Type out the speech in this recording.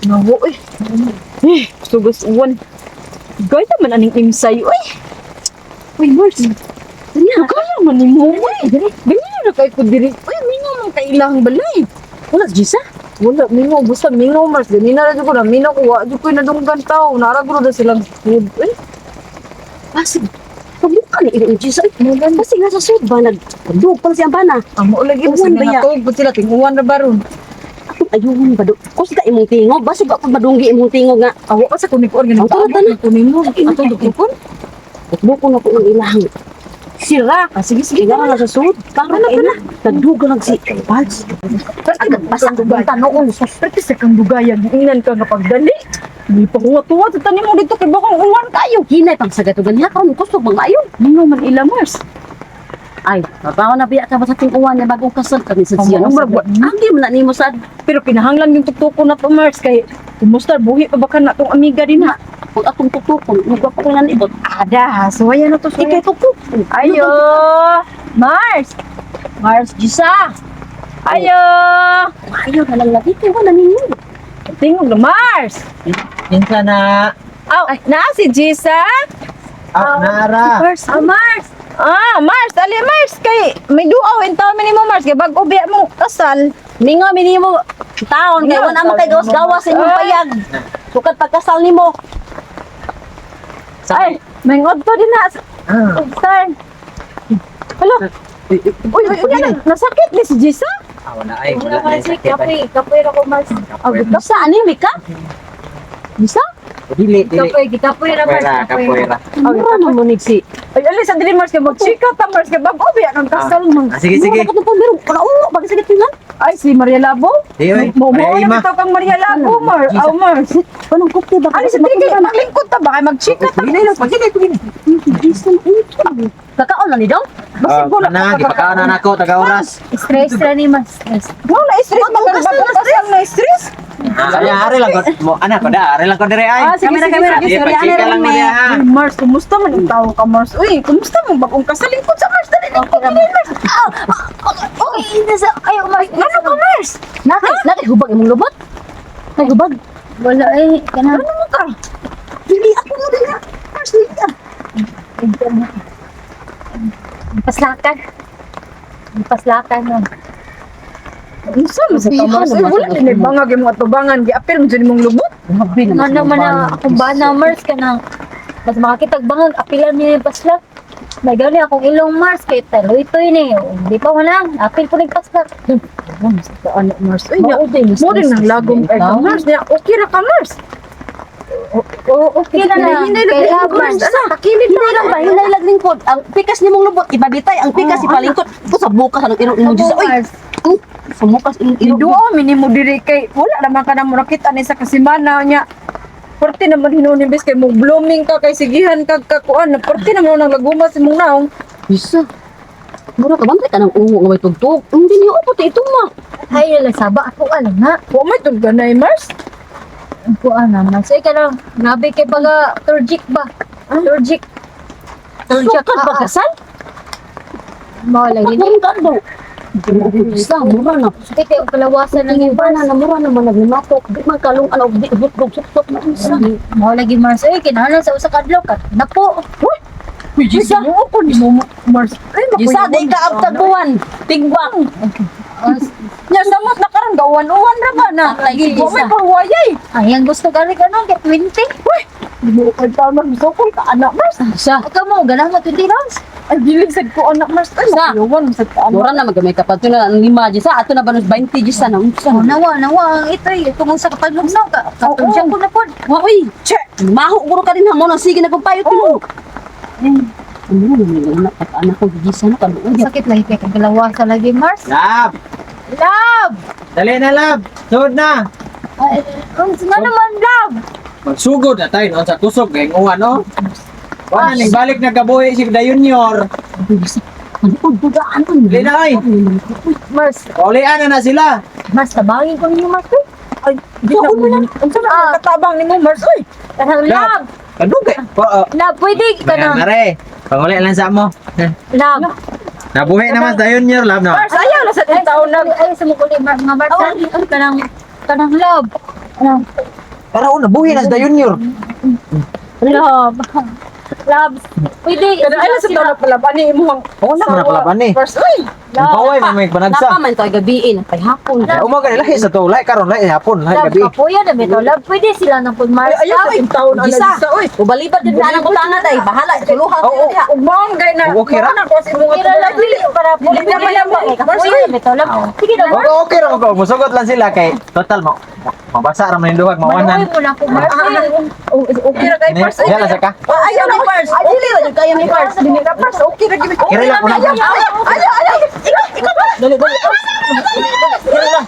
Nawo eh. Eh, sugas uwan. Gaya man aning imsay, uy. Uy, Mars. Ganyan. Kaya man ni mo, uy. Ganyan na kay ko diri. Uy, mingaw man kay ilang balay. Wala, Gisa? Wala, mingaw. Basta mingaw, Mars. Ganyan na rin ko na. Mingaw ko. Wa, ko nadunggan tao. Naara ko na silang food. Uy, Basig. Pagbuka ni ilo Gisa. Basig nasa sud ba nagdug pa siya bana. Amo lagi. Basta Uwan ba ya? natog po sila. Tinguan na baron. Atong ayun ba do? Kusga imong tingog, basig ako madunggi imong tingog nga. Awa pa sa kunig ko. Ganyan. Ang tara, tara. Kunin mo. Atong dukukon. Bukon ako ng ilang. Sira. Ah, sige, sige. Sige na sa sud. Karon kay na. Nagduga lang si Pals. Agad basa ang tanoon sus. Pwede sa kang dugayan, ingnan ka nga pagdali. Hindi pa huwa-tuwa sa tanim mo dito kay bakang uwan kayo. Hinay pang sa gatugan niya karon kusog mga ayo. Mingaw man ila, Mars. Ay, mabaho na biya ka ba sa ting-uwan niya bagong kasal kami sa siya. Amo, Nung Ang di man na nimo sad. Pero kinahanglan yung tuktuko na to, Mars, kay kumusta buhi pa ba ka na tong amiga din ha? Kung atong tuktukon, nugwa pa ko na ibot. Ada, ha? Suwaya na to, Ikay suwaya. tuktuk. Ayo! Mars! Mars Gisa. Ayo! Ayaw na lang lagi kay wala ninyo. Tingog na, Mars! Kinsa na? Aw, na si Jisa? Ah, naara. Mars. Ah, Mars! Ah, Mars! Ali, Mars! Kay may duaw, intaw mi nimo, Mars, kay bago biya mo kasal. Mingo minimo taon kay wala man kay gawas-gawas sa inyong payag. Sukad pagkasal nimo. Ay, may ngodto din na. Ah. Sir. Hala. Uy, uy, Uy, uy, uy, uy, nasakit ni si Jisa? Ah, wala ay, wala na yung sakit ay. Kapoy, kapoy ako, Mars. Kapoy. Sa anime ka? Bisa? Dili, dili. Kapoy, gikapoy ra, Mars. Kapoy ra, kapoy ra. Mura naman ni si. Ay, alis sa dili, Mars, kay magchika ta, Mars, kay bago biya kang kasal mo. Ah, sige, sige. Mura na pa meron kaulo bagay sa gitna. Ay, si Maria Labo? Di, oy. Mo mo Maria na Ima. bitaw kang Maria Labo, Mars. Aw, Mars. Anong kupte ba? Alis sa dili kay maglingkod ta ba kay magchika ta. Pagine lang, pagine, pagine. Kakaon na ni daw. Basig Ah, wala na, gipakaon na nako taga oras. Stress ra ni Mars. Stress. Wala stress man Bagong bagong kasal na stress. Ah, ay, are lang ko. Mo ana ko da, are lang ko dire ay. Ah, sige, Kamera, sige, kamera. sige, Sige, sorry. pagchika lang mo diha. ha. Ay, Mars, kumusta man ang tao ka, Mars? Uy, kumusta mo bagong kasal? Lingkod sa Mars, dali lingkod dali, Mars. Okay, nasa, ay, Mars. Ano ka, Mars? Nakay, nakay hubag imong lubot. Kay hubag. Wala eh, kana. Ano mo ka? Dili ako mo dili. Mars dili ka. Paslakan. Paslakan no. Unsa man sa ka, Mars? Uy, wala din bangag imong atubangan, giapil mo dyan imong lubot. Grabe Nga naman na akong bana, Mars, kanang mas makakitag bangag, apilan niya yung paslak. May gani akong ilong, Mars, kay taloy-toy ni. Di pa wala, apil po nagpaslak. Ano, Mars? Uy, nya, Mao din mo din nang lagom kay ka, Mars. Nya, okay ra ka, Mars. Oo, okay na lang. Hinay lang Kay lingkod, love, Mars. Mars. Ana, takilid Hinay lang ba? Hinay lang lingkod. Ang pikas nimong lubot ibabitay, ang pikas ipalingkod. Ko sa bukas anong iro nimo Diyos. Amo, Oy, Mars. sa bukas imong iro. Iduo minimo diri kay wala naman ka na mo nakita ni sa kasimana nya. Porti naman hinuon ni bes kay mo blooming ka kay sigihan kag kakuan. Porti naman nang lagumas imong naong. Bisa. Mura ka bantay ka ng ungo nga may tugtog. Hindi niyo upo ito ma. Ay, lasaba ako, alam na. Wa may tugganay, Mars. Ang kuha na, Mars. Ay, kanang, grabe kay baga, turjik ba? Turjik. Turjik. Sukad ba kasal? Mao lagi ni. Pagmurong ka daw. Bisa, mura na. Kay kay kalawasan ng Ang iba na na mura naman nagnimatok. Di man kalong alaw, di hotdog, suksok na unsa. Mao lagi, Mars. Ay, kinahanglan sa usa ka adlaw ka. Napo. Uy, Gisa. mo ko ni mo, Mars. Ay, Bisa, di ka abtag buwan. Tigbak. Nya samot na karon gawan-uwan ra ba na. Atay si Wa may Gisa. pahuwayay. Ay, ang gusto gani ka nung kay 20. Uy, di mo ko taon Mars. Misukol ka anak, Mars. Sa. Ikaw mo, ganahan mo 20 rounds. Ay, bilig sad ko anak, Mars. Ay, Sa. makuyawan sad ka anak. Mura na magamay kapag ito na ang lima dyan sa ato na ba nos 20 dyan sa na unsa Oh, na. nawa, nawa ang ito eh. Tungkol sa kapaglugnaw ka. Katurjak ko na po. Wa oy, Che. maho guro ka din ha mo nang sige na kung payot mo. Ano na may anak at anak ko gisa na kaluoy. Sakit lagi kay kalawasan lagi, Mars. Love. Love! Dali na, love. Sugod na. Ay, ang nga naman, love! Magsugod na tayo noon sa kusog kay nguwa no. Wala ning balik na gabuhi si Da Junior. Ano ko dugaan ko. Dali na ay. Mars, Paulian na na sila. Mars, tabangin ko ninyo, Mars. eh. Ay, di na mo. Unsa na ang katabang nimo, Mars? Uy, Kanang love! Kadugay. Pa, Love, pwede ka na. mare. Panguli lang sa mo. Love. Nabuhi naman sa Junior, love no. Mars, ayaw na sa taon na. Ay, sa mukuli, Mars, nga Mars. Ha? Kanang, kanang love. Ano? Tara una, buhi na sa junior. Love. Loves. Pwede. Kada ay sa taon na pala ani imong Oo na man pala ni. First, uy. Ang paway man may panagsa. Napa man to ay gabiin, pay hapon. Ay, umaga ni lahi sa to, lahi karon, lahi hapon, lahi Love, gabi. kapuya na bitaw. Love, pwede sila nang pud Mars. Ay, ayaw Love. sa taon ana Gisa. gisa, uy. Ubalibad jud na ang butanga day, bahala suluha Oo, kayo diha. Ug maong gay na. Okay ra. Mao na ko sa imong Pero love, dili para Dili na ba yan, Mars? Kapuya na bitaw. Love, sige na, Mars. Okay, okay ra ko. Musugot lang sila kay total mo. Mabasa ra man yung duhag Manuoy mawanan. mo na ko, Mars. Okay ra kay Mars. Yan lang sa ka. Ah, ayaw ni Pars. Okay ra jud kayo ni Pars. Dili na Mars, okay ra gyud. Kira lang, una. Ayaw, ayaw, ayaw. Ikaw, ikaw ba? Dali, dali. Kira lang.